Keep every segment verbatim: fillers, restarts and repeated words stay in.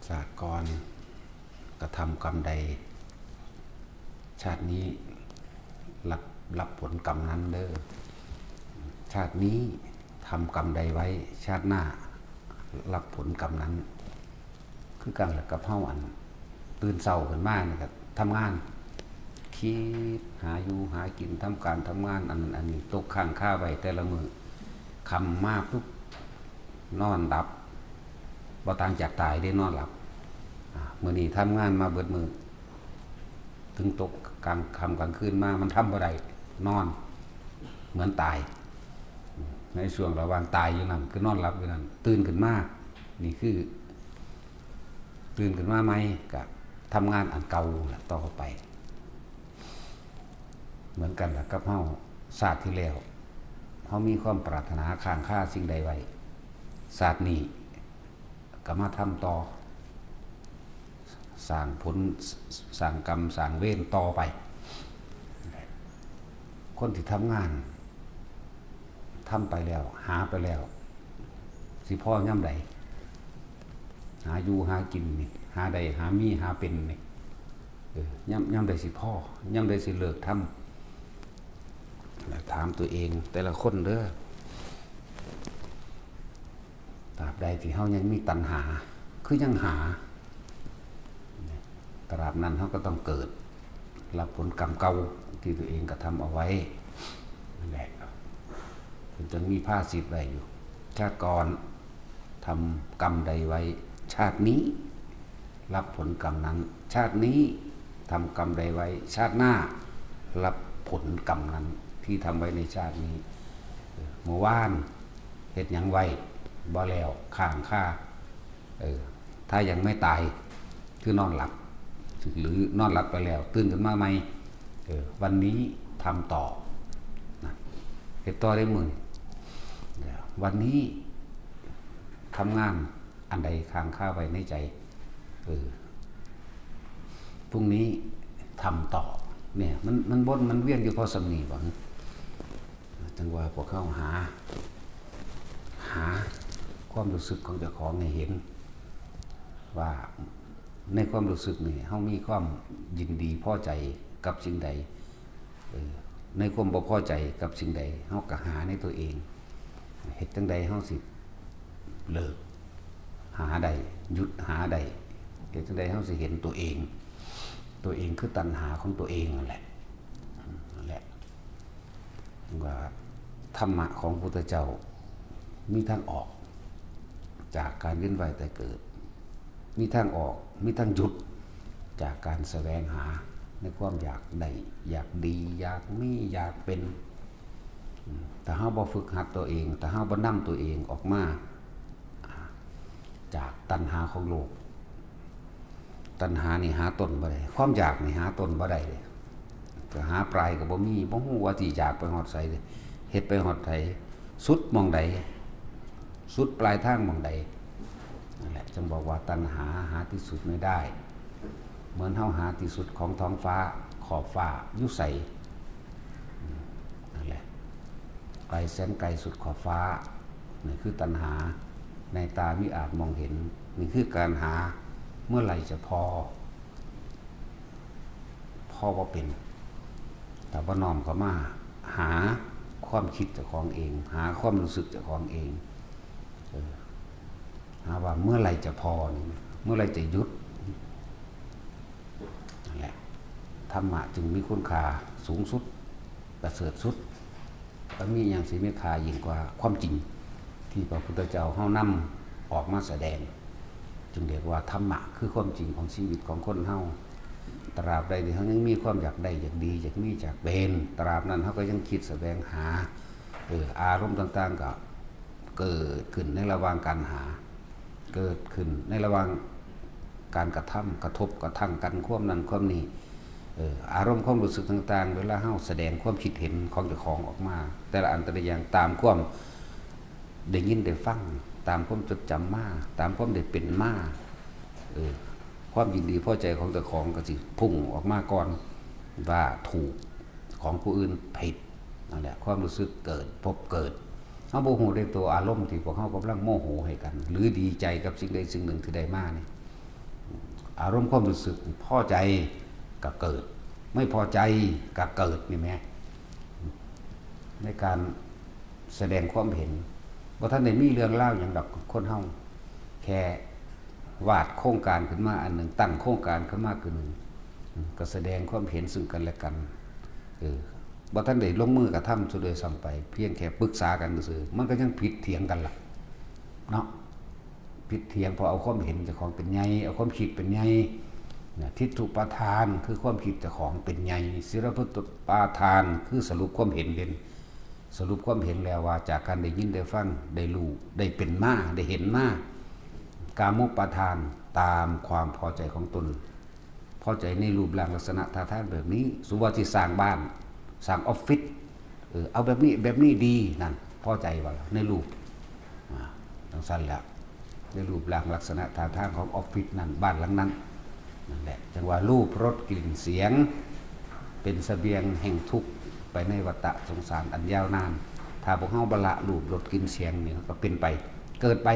ชาติก่อนกระทำกรรมใด ชาตินี้รับรับผลกรรมนั้นเด้อ ชาตินี้ทำกรรมใดไว้ ชาติหน้ารับผลกรรมนั้น คือกันแหละกับเฮาอันตื่นเช้าขึ้นมานี่ก็ทำงาน คิดหาอยู่หากิน ทำการทำงาน อันนั้นอันนี้ ตกค้างคาไว้แต่ละมื้อ ค่ำมาปุ๊บ นอนหลับ บ่ต่างจากตายเด้ นอนหลับ อ่า มื้อนี้ทำงานมาเบิดมื้อ ถึงตกกลางค่ำกลางคืนมา มันทำบ่ได้ นอน เหมือนตาย ในช่วงระหว่างตายอยู่นั่น คือนอนหลับอยู่นั่น ตื่นขึ้นมา นี่คือ ตื่นขึ้นมาใหม่ ก็ทำงานอันเก่าละต่อไป เหมือนกันล่ะกับเฮา ชาติที่แล้ว เฮามีความปรารถนาค้างคาสิ่งใดไว้ ชาตินี้ก็มาทำต่อ สร้างผล สร้างกรรม สร้างเวรต่อไป คนที่ทำงาน ทำไปแล้ว หาไปแล้ว สิพอยามใด หาอยู่หากินนี่ หาได้ หามี หาเป็นนี่ เออ ยาม ยามใดสิพอ ยามใดสิเลิกทำ แล้วถามตัวเองแต่ละคนเด้อ ตราบใดที่เฮายังมีตัณหา คือยังหา ตราบนั้นเฮาก็ต้องเกิด รับผลกรรมเก่าที่ตัวเองกระทำเอาไว้ นั่นแหละ เพิ่นจึงมีภาษิตไว้อยู่ ชาติก่อนทำกรรมใดไว้ ชาตินี้ รับผลกรรมนั้น ชาตินี้ทำกรรมใดไว้ ชาติหน้า รับผลกรรมนั้นที่ทำไว้ในชาตินี้ เออ เมื่อวานเฮ็ดหยังไว้ บ่แล้ว ค้างคา เออ ถ้ายังไม่ตาย คือนอนหลับ หรือนอนหลับไปแล้ว ตื่นขึ้นมาใหม่ เออ วันนี้ทำต่อ นะ เฮ็ดต่อได้มื้อนี้ วันนี้ทำงานอันใดค้างคาไว้ในใจ เออ พรุ่งนี้ทำต่อ เนี่ย มัน มันวน มันเวียนอยู่พอส่ำนี้บ่ จั่งว่าพวกเฮาหา หาความรู้สึกของเจ้าของให้เห็น ว่าในความรู้สึกนี่ เฮามีความยินดีพอใจกับสิ่งใด เออ ในความบ่พอใจกับสิ่งใด เฮาก็หาในตัวเอง เฮ็ดจั่งใดเฮาสิเลิกหาได้ หยุดหาได้ เฮ็ดจั่งใดเฮาสิเห็นตัวเอง ตัวเองคือตัณหาของตัวเองนั่นแหละ นั่นแหละ ว่าธรรมะของพุทธเจ้ามีทางออก จากการเวียนว่ายตายเกิด มีทางออก มีทางหยุด จากการแสวงหาในความอยากได้ อยากดี อยากมี อยากเป็น อืม ถ้าเฮาบ่ฝึกหัดตัวเอง ถ้าเฮาบ่นำตัวเองออกมา อ่า จากตัณหาของโลก ตัณหานี่หาต้นบ่ได้ ความอยากนี่หาต้นบ่ได้เลย ก็หาปลายก็บ่มี บ่ฮู้ว่าสิอยากไปฮอดไสเลย เฮ็ดไปฮอดไส สุดหม่องใด สุดปลายทางหม่องใด นั่นแหละ จึงบอกว่าตัณหาหาที่สุดไม่ได้ เหมือนเฮาหาที่สุดของท้องฟ้า ขอบฟ้าอยู่ไส อืม นั่นแหละ ไกลแสนไกลสุดขอบฟ้า นี่คือตัณหา ในตามิอาจมองเห็น นี่คือการหา เมื่อไหร่จะพอ พอบ่เป็น แต่ว่าน้อมเข้ามาหาความคิดเจ้าของเอง หาความรู้สึกเจ้าของเอง เออ หาว่าเมื่อไหร่จะพอนี่ เมื่อไหร่จะหยุด นั่นแหละ ธรรมะจึงมีคุณค่าสูงสุด ประเสริฐสุด บ่มีหยังสิมีค่ายิ่งกว่าความจริง ที่พระพุทธเจ้าเฮานำออกมาแสดง จึงเรียกว่าธรรมะคือความจริงของชีวิตของคนเฮา ตราบใดที่เฮายังมีความอยากได้ อยากดี อยากมี อยากเป็น ตราบนั้นเฮาก็ยังคิดแสวงหา เออ อารมณ์ต่างๆ ก็เกิดขึ้นในระหว่างการหา เกิดขึ้นในระหว่างการกระทำ กระทบกระทั่งกัน ความนั้นความนี้ เออ อารมณ์ความรู้สึกต่างๆ เวลาเฮาแสดงความคิดเห็นของเจ้าของออกมา แต่ละอันแต่ละอย่างตามความได้ยินได้ฟัง ตามความจดจำมา ตามความได้เป็นมา เออ ความยินดีพอใจของเจ้าของก็สิพุ่งออกมาก่อน ว่าถูก ของผู้อื่นผิด นั่นแหละ ความรู้สึกเกิด พบเกิด เฮาบ่ฮู้ได้ตัวอารมณ์ที่พวกเฮากำลังโมโหให้กัน หรือดีใจกับสิ่งใดสิ่งหนึ่งที่ได้มานี่ อารมณ์ความรู้สึกพอใจก็เกิด ไม่พอใจก็เกิดนี่แหม ในการแสดงความเห็น บ่ทันได้มีเรื่องราวหยังดอก คนเฮาแค่วาดโครงการขึ้นมาอันหนึ่ง ตั้งโครงการขึ้นมาขึ้นหนึ่ง ก็แสดงความเห็นซึ่งกันและกัน เออ บ่ทันได้ลงมือกระทำซะด้วยซ้ำไป เพียงแค่ปรึกษากันซื่อๆ มันก็ยังผิดเถียงกันล่ะ เนาะ ผิดเถียงเพราะเอาความเห็นเจ้าของเป็นใหญ่ เอาความคิดเป็นใหญ่นะ ทิฏฐุปาทานคือความคิดเจ้าของเป็นใหญ่ ศีลพัตตุปาทานคือสรุปความเห็นเด่น สรุปความเห็นแล้วว่าจากการได้ยินได้ฟัง ได้รู้ ได้เป็นมา ได้เห็นมา กามุปาทานตามความพอใจของตน พอใจในรูปร่างลักษณะท่าทางแบบนี้ สมมุติว่าสิสร้างบ้าน สร้างออฟฟิศ เออ เอาแบบนี้ แบบนี้ดี นั่น พอใจว่าในรูป อ่า จั่งซั้นแหละ ในรูปร่างลักษณะท่าทางของออฟฟิศนั่น บ้านหลังนั้น นั่นแหละ จั่งว่ารูปรสกลิ่นเสียง เป็นเสบียงแห่งทุกข์ไปในวัฏสงสารอันยาวนาน ถ้าพวกเฮาบ่ละรูปรสกลิ่นเสียงนี่ก็เป็นไป เกิดไป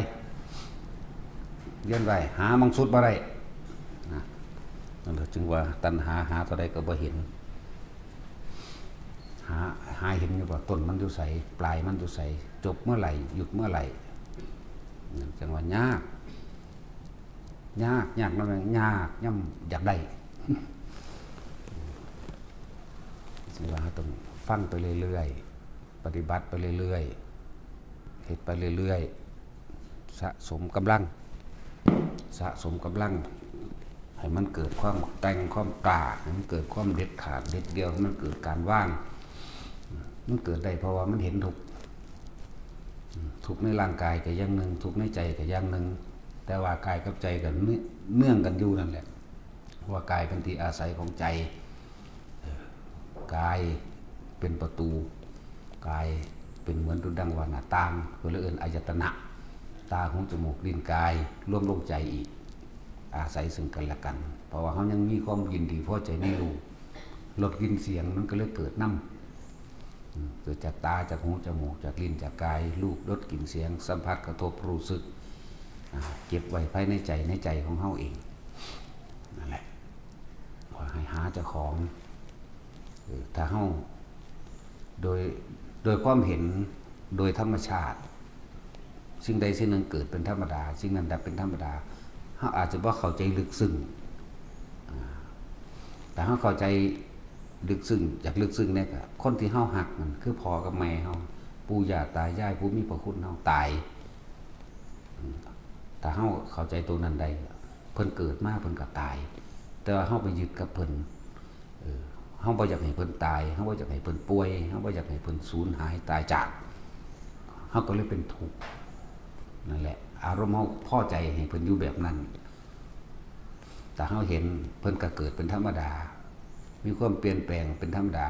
เวียนว่าย หาหม่องสุดบ่ได้นะ นั่นแหละ จึงว่าตัณหาหาเท่าใดก็บ่เห็น หา หาเห็นอยู่ว่าต้นมันอยู่ไส ปลายมันอยู่ไส จบเมื่อไหร่ หยุดเมื่อไหร่ นั่นจั่งว่ายาก ยาก ยากนั่นแหละ ยากย่อมอยากได้ จึงว่าเราต้องฟังไปเรื่อยๆ ปฏิบัติไปเรื่อยๆ เฮ็ดไปเรื่อยๆ สะสมกำลัง สะสมกำลัง ให้มันเกิดความแกร่ง ความกล้า ให้มันเกิดความเด็ดขาด เด็ดเดี่ยว ให้มันเกิดการวาง มันเกิดได้เพราะว่ามันเห็นทุกข์ ทุกข์ในร่างกายก็อย่างหนึ่ง ทุกข์ในใจก็อย่างหนึ่ง แต่ว่ากายกับใจก็เนื่องกันอยู่นั่นแหละ เพราะว่ากายเป็นที่อาศัยของใจ เออ กายเป็นประตู กายเป็นเหมือนดุจดังว่าหน้าต่าง เพิ่นเลยเอิ้นอายตนะ ตา หู จมูก ลิ้น กาย รวมลงใจอีก อาศัยซึ่งกันและกัน เพราะว่าเรายังมีความยินดีพอใจในรูป รสกลิ่นเสียงมันก็เลยเกิดนำ อืม เกิดจากตา จากหู จมูก จากลิ้น จากกาย รูป รส กลิ่น เสียง สัมผัส กระทบ รู้สึก อ่า เก็บไว้ภายในใจ ในใจของเราเอง นั่นแหละ ว่าให้หาเจ้าของ เออ ถ้าเรา โดย โดยความเห็น โดยธรรมชาติ สิ่งใดสิ่งหนึ่งเกิดเป็นธรรมดา สิ่งนั้นดับเป็นธรรมดา เราอาจจะบ่เข้าใจลึกซึ้ง อ่า แต่เราเข้าใจลึกซึ้ง อยากลึกซึ้งเนี่ยก็คนที่เราฮักนั่นคือพ่อกับแม่เรา ปู่ย่าตายาย ผู้มีพระคุณเราตาย อืม ถ้าเราเข้าใจตัวนั้นได้ เพิ่นเกิดมาเพิ่นก็ตาย แต่ว่าเราไปยึดกับเพิ่น เออ เราบ่อยากให้เพิ่นตาย เราบ่อยากให้เพิ่นป่วย เราบ่อยากให้เพิ่นสูญหายตายจาก เราก็เลยเป็นทุกข์ นั่นแหละ อารมณ์เราพอใจให้เพิ่นอยู่แบบนั้น แต่เราเห็นเพิ่นก็เกิดเป็นธรรมดา มีความเปลี่ยนแปลงเป็นธรรมดา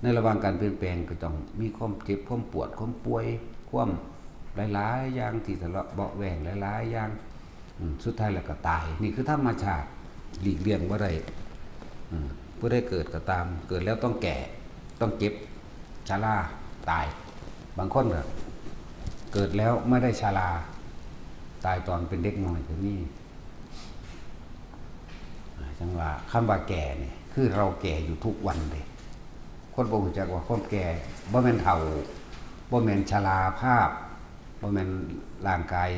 ในระหว่างการเปลี่ยนแปลงก็ต้องมีความเจ็บ ความปวด ความป่วย ความหลายๆ อย่างที่ทะเลาะเบาะแว้งหลายๆ อย่าง อืม สุดท้ายแล้วก็ตาย นี่คือธรรมชาติ หลีกเลี่ยงบ่ได้ อืม ผู้ใดเกิดก็ตาม เกิดแล้วต้องแก่ ต้องเจ็บ ชรา ตาย บางคนก็เกิดแล้วไม่ได้ชรา ตายตอนเป็นเด็กน้อยก็มี อ่า จั่งว่าคำว่าแก่นี่ คือเราแก่อยู่ทุกวันเด้ คนบ่รู้จักว่าความแก่บ่แม่นเฒ่า บ่แม่นชราภาพ บ่แม่นร่างกาย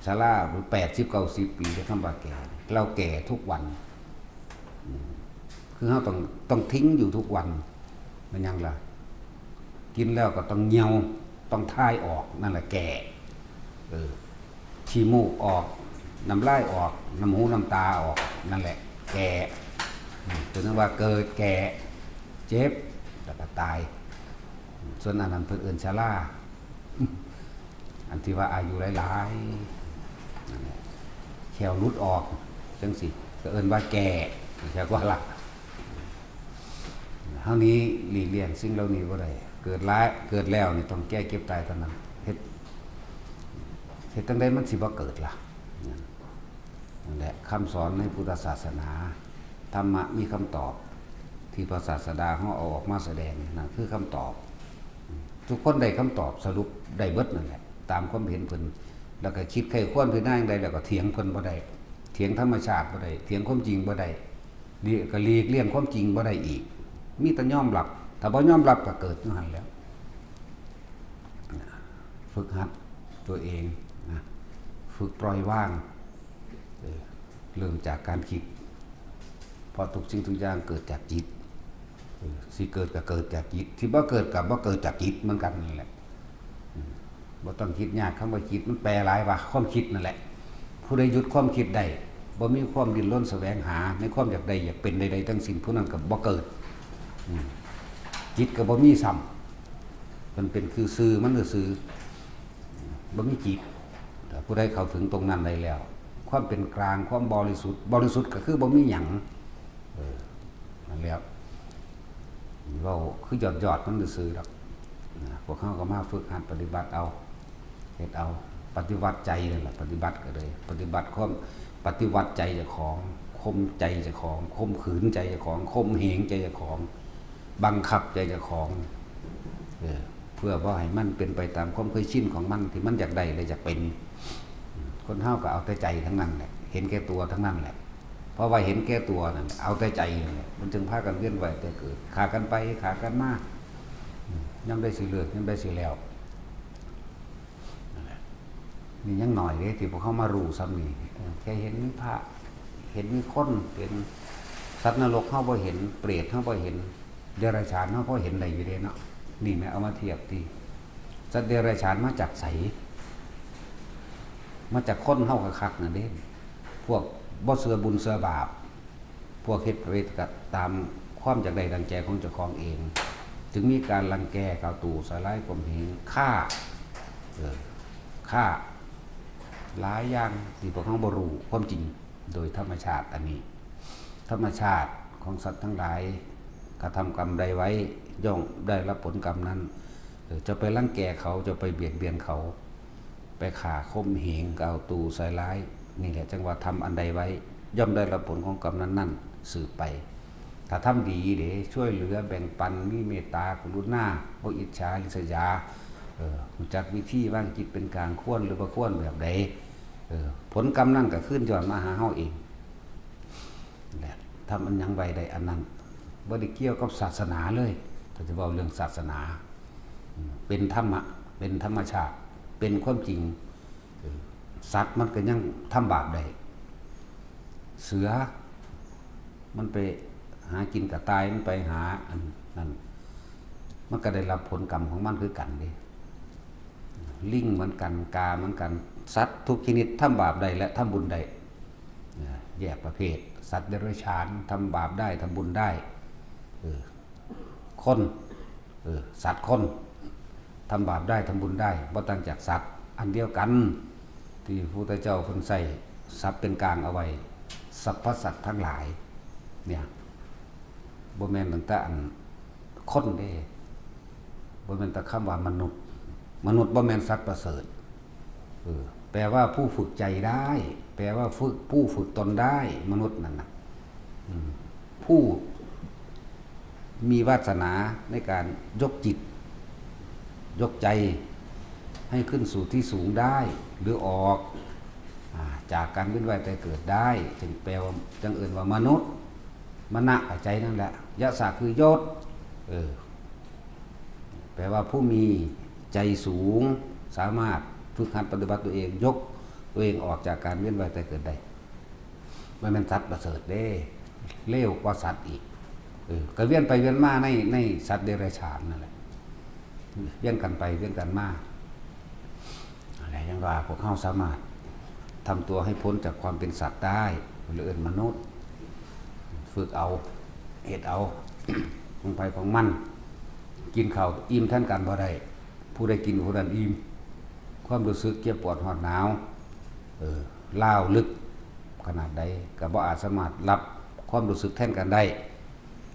ชราหรือแปดสิบ เก้าสิบ ปีเด้ คำว่าแก่ เราแก่ทุกวัน อืม คือเราต้อง ต้องทิ้งอยู่ทุกวัน แม่นหยังล่ะ กินแล้วก็ต้องเหี่ยว ต้องถ่ายออก นั่นแหละแก่ เออ ขี้มูกออก น้ำลายออก น้ำหูน้ำตาออก นั่นแหละแก่ อืม ตัวนั้นว่าเกิดแก่ เจ็บ แล้วก็ตาย ส่วนอันนั้นเพิ่นเอิ้นชรา อันที่ว่าอายุหลายๆ นั่นแหละ แข้วหลุดออก จั่งซี้ ก็เอิ้นว่าแก่ เข้าใจกว่าล่ะ เฮานี้หลีกเลี่ยงสิ่งเหล่านี้บ่ได้ เกิดหลาย เกิดแล้วนี่ต้องแก่เจ็บตายเท่านั้น เฮ็ด เฮ็ดจั่งใดมันสิบ่เกิดล่ะ นั่นแหละ คำสอนในพุทธศาสนา ธรรมะมีคำตอบ ที่พระศาสดาเฮาเอาออกมาแสดง นั่นคือคำตอบ ทุกคนได้คำตอบสรุปได้เบิดนั่นแหละ ตามความเห็นเพิ่น แล้วก็คิดไขว้ครวญพิจารณาอย่างใด แล้วก็เถียงเพิ่นบ่ได้ เถียงธรรมชาติบ่ได้ เถียงความจริงบ่ได้ หลีก ก็หลีกเลี่ยงความจริงบ่ได้อีก มีแต่ยอมรับ ถ้าบ่ยอมรับก็เกิดอยู่หั่นแหล้ว ฝึกหัดตัวเองนะ ฝึกปล่อยวาง เออ เริ่มจากการคิด เพราะทุกสิ่งทุกอย่างเกิดจากจิต เออ สิเกิดก็เกิดจากจิต สิบ่เกิดก็บ่เกิดจากจิตเหมือนกันนั่นแหละ อืม บ่ต้องคิดยาก คำว่าจิตมันแปลหลายว่าความคิดนั่นแหละ ผู้ใดหยุดความคิดได้ บ่มีความดิ้นรนแสวงหาในความอยากได้อยากเป็นใดๆทั้งสิ้น ผู้นั้นก็บ่เกิด อืม จิตก็บ่มีซ้ำ มันเป็นคือซื่อมันคือซื่อ บ่มีจิต แต่ผู้ใดเข้าถึงตรงนั้นได้แล้ว ความเป็นกลาง ความบริสุทธิ์ บริสุทธิ์ก็คือบ่มีหยัง เออ นั่นแหละ เว้าคือยอดๆมันซื่อๆดอกนะ พวกเฮาก็มาฝึกหัดปฏิบัติเอา เฮ็ดเอา ปฏิบัติใจนั่นแหละ ปฏิบัติก็เลย ปฏิบัติความ ปฏิวัติใจเจ้าของ ข่มใจเจ้าของ ข่มขืนใจเจ้าของ ข่มเหงใจเจ้าของ บังคับใจเจ้าของ เออ เพื่อบ่ให้มันเป็นไปตามความเคยชินของมันที่มันอยากได้และอยากเป็น คนเฮาก็เอาแต่ใจทั้งนั้นแหละ เห็นแก่ตัวทั้งนั้นแหละ เพราะว่าเห็นแก่ตัวนั่นแหละ เอาแต่ใจนั่นแหละ มันจึงพากันเวียนว่ายแต่เกิด ฆ่ากันไป ฆ่ากันมา อืม ยามใดสิเลิก ยามใดสิแล้ว นั่นแหละ นี่ยังน้อยเด้ที่พวกเฮามารู้ซ้ำนี่ เออ แค่เห็นมีพระ เห็นมีคน เห็นสัตว์นรกเฮาบ่เห็น เปรตเฮาบ่เห็น เดรัจฉานเฮาพอเห็นได้อยู่เด้เนาะ นี่แหมเอามาเทียบติ สัตว์เดรัจฉานมาจากไส มาจากคนเฮาคักๆนั่นเด้ พวกบ่เชื่อบุญเชื่อบาป พวกเฮ็ดไปตามความอยากได้ดังใจของเจ้าของเอง จึงมีการรังแก กล่าวตู่ใส่ร้ายข่มเหง ฆ่า เออ ฆ่า หลายอย่างที่พวกเฮาบ่รู้ความจริงโดยธรรมชาติอันนี้ ธรรมชาติของสัตว์ทั้งหลาย กระทำกรรมใดไว้ ย่อมได้รับผลกรรมนั้น เออ เจ้าไปรังแกเขา เจ้าไปเบียดเบียนเขา ไปฆ่าข่มเหง กล่าวตู่ใส่ร้าย นี่แหละจั่งว่าทำอันใดไว้ ย่อมได้รับผลของกรรมนั้นๆ สืบไป ถ้าทำดีเด้ ช่วยเหลือแบ่งปัน มีเมตตากรุณา บ่อิจฉาริษยา เออ รู้จักวิธีวางจิตเป็นกลาง ควรหรือบ่ควรแบบใด เออ ผลกรรมนั้นก็คืนย้อนมาหาเฮาเอง แหละ ทำอันหยังไว้ได้อันนั้น บ่ได้เกี่ยวกับศาสนาเลย ถ้าจะเว้าเรื่องศาสนา อืม เป็นธรรมะ เป็นธรรมชาติ เป็นความจริง เออ สัตว์มันก็ยังทำบาปได้ เสือ มันไปหากินกระต่าย มันไปหาอันนั้น มันก็ได้รับผลกรรมของมันคือกันเด้ ลิงเหมือนกัน กาเหมือนกัน สัตว์ทุกชนิดทำบาปได้และทำบุญได้ เออ แยกประเภท สัตว์เดรัจฉานทำบาปได้ ทำบุญได้ เออ คน เออ สัตว์คน ทำบาปได้ ทำบุญได้ บ่ต่างจากสัตว์ อันเดียวกัน ที่พระพุทธเจ้าเพิ่นใช้ศัพท์เป็นกลางเอาไว้ สรรพสัตว์ทั้งหลาย เนี่ย บ่แม่นตั้งแต่อันคนเด้ บ่แม่นแต่คำว่ามนุษย์ มนุษย์บ่แม่นสัตว์ประเสริฐ เออ แปลว่าผู้ฝึกใจได้ แปลว่าฝึก ผู้ฝึกตนได้ มนุษย์นั่นน่ะ อืม ผู้มีวาสนาในการยกจิต ยกใจ ให้ขึ้นสู่ที่สูงได้ หรือออก อ่า จากการเวียนว่ายตายเกิดได้ จึงแปลว่า จึงเอิ้นว่ามนุษย์ มณะก็ใจนั่นแหละ ยะสะคือยศ เออ แปลว่าผู้มีใจสูง สามารถฝึกหัดปฏิบัติตัวเอง ยกตัวเองออกจากการเวียนว่ายตายเกิดได้ มันเป็นสัตว์ประเสริฐเด้ เลวกว่าสัตว์อีก เออ ก็เวียนไปเวียนมาใน ในสัตว์เดรัจฉานนั่นแหละ เวียนกันไปเวียนกันมา อะไรอย่างว่าพวกเฮาสามารถทำตัวให้พ้นจากความเป็นสัตว์ได้ เพิ่นเลยเอิ้นมนุษย์ ฝึกเอา เฮ็ดเอา ของไผของมัน กินข้าวอิ่มแทนกันบ่ได้ ผู้ใดกินผู้นั้นอิ่ม ความรู้สึกเจ็บปวดร้อนหนาว เออ ร้าวลึกขนาดใด ก็บ่อาจสามารถรับความรู้สึกแทนกันได้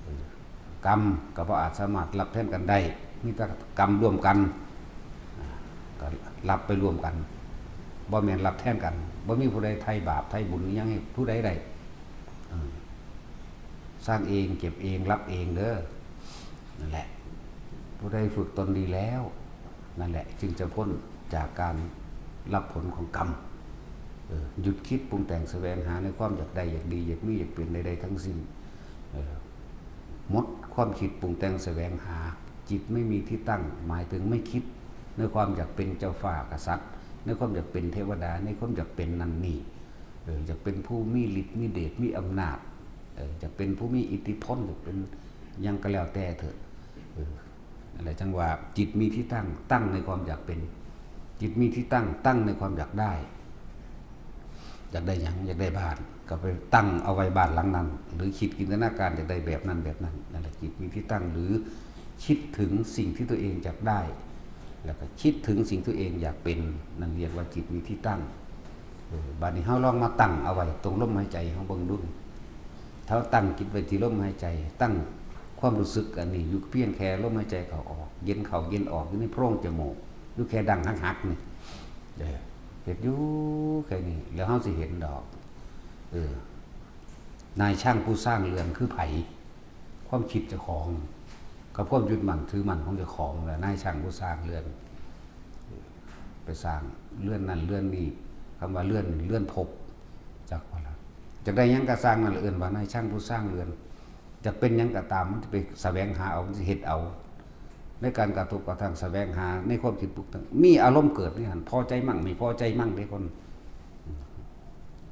เออ กรรมก็บ่อาจสามารถรับแทนกันได้ มีแต่กรรมร่วมกัน ก็รับไปร่วมกัน บ่แม่นรับแทนกัน บ่มีผู้ใดไถ่บาปไถ่บุญอิหยังให้ผู้ใดได้ เออ สร้างเอง เก็บเอง รับเองเด้อ นั่นแหละ ผู้ใดฝึกตนดีแล้ว นั่นแหละ จึงจะพ้นจากการรับผลของกรรม เออ หยุดคิดปรุงแต่งแสวงหาในความอยากได้ อยากดี อยากมี อยากเป็นใดๆทั้งสิ้น เออ หมดความคิดปรุงแต่งแสวงหา จิตไม่มีที่ตั้ง หมายถึงไม่คิดในความอยากเป็นเจ้าฟ้ากษัตริย์ ในความอยากเป็นเทวดา ในความอยากเป็นนั่นนี่ เออ อยากเป็นผู้มีฤทธิ์มีเดชมีอำนาจ เออ อยากเป็นผู้มีอิทธิพล อยากเป็นหยังก็แล้วแต่เถอะ เออ อะไรจังว่าจิตมีที่ตั้ง ตั้งในความอยากเป็น จิตมีที่ตั้ง ตั้งในความอยากได้ อยากได้หยัง อยากได้บ้าน ก็ไปตั้งเอาไว้บ้านหลังนั้น หรือคิดจินตนาการอยากได้แบบนั้นแบบนั้น นั่นแหละจิตมีที่ตั้ง หรือคิดถึงสิ่งที่ตัวเองอยากได้ แล้วก็คิดถึงสิ่งที่ตัวเองอยากเป็น นั่นเรียกว่าจิตมีที่ตั้ง เออ บัดนี้เฮาลองมาตั้งเอาไว้ตรงลมหายใจเฮาเบิ่งดู ถ้าตั้งจิตไว้ที่ลมหายใจ ตั้งความรู้สึกอันนี้อยู่เพียงแค่ลมหายใจเข้าออก เย็นเข้าเย็นออก อยู่ในโพรงจมูก อยู่แค่ดั้งหักๆนี่ เออ เฮ็ดอยู่แค่นี้ แล้วเฮาสิเห็นดอก เออ นายช่างผู้สร้างเรือนคือไผ ความคิดเจ้าของ กับความยึดมั่นถือมั่นของเจ้าของแหละ นายช่างผู้สร้างเรือน ไปสร้างเรือนนั่นเรือนนี่ คำว่าเรือนนี่เรือนภพ จักว่าล่ะ อยากได้หยังก็สร้างนั่นล่ะ เอิ้นว่านายช่างผู้สร้างเรือน จะเป็นหยังก็ตาม มันจะไปแสวงหาเอา มันจะเฮ็ดเอา ในการกระทบกระทั่งแสวงหา ในความคิดปรุงแต่ง มีอารมณ์เกิดนี่หั่น พอใจมั่ง ไม่พอใจมั่งเด้คน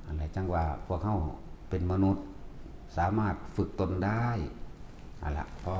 อันไหนจังว่าพวกเฮาเป็นมนุษย์ สามารถฝึกตนได้ เอาละพอ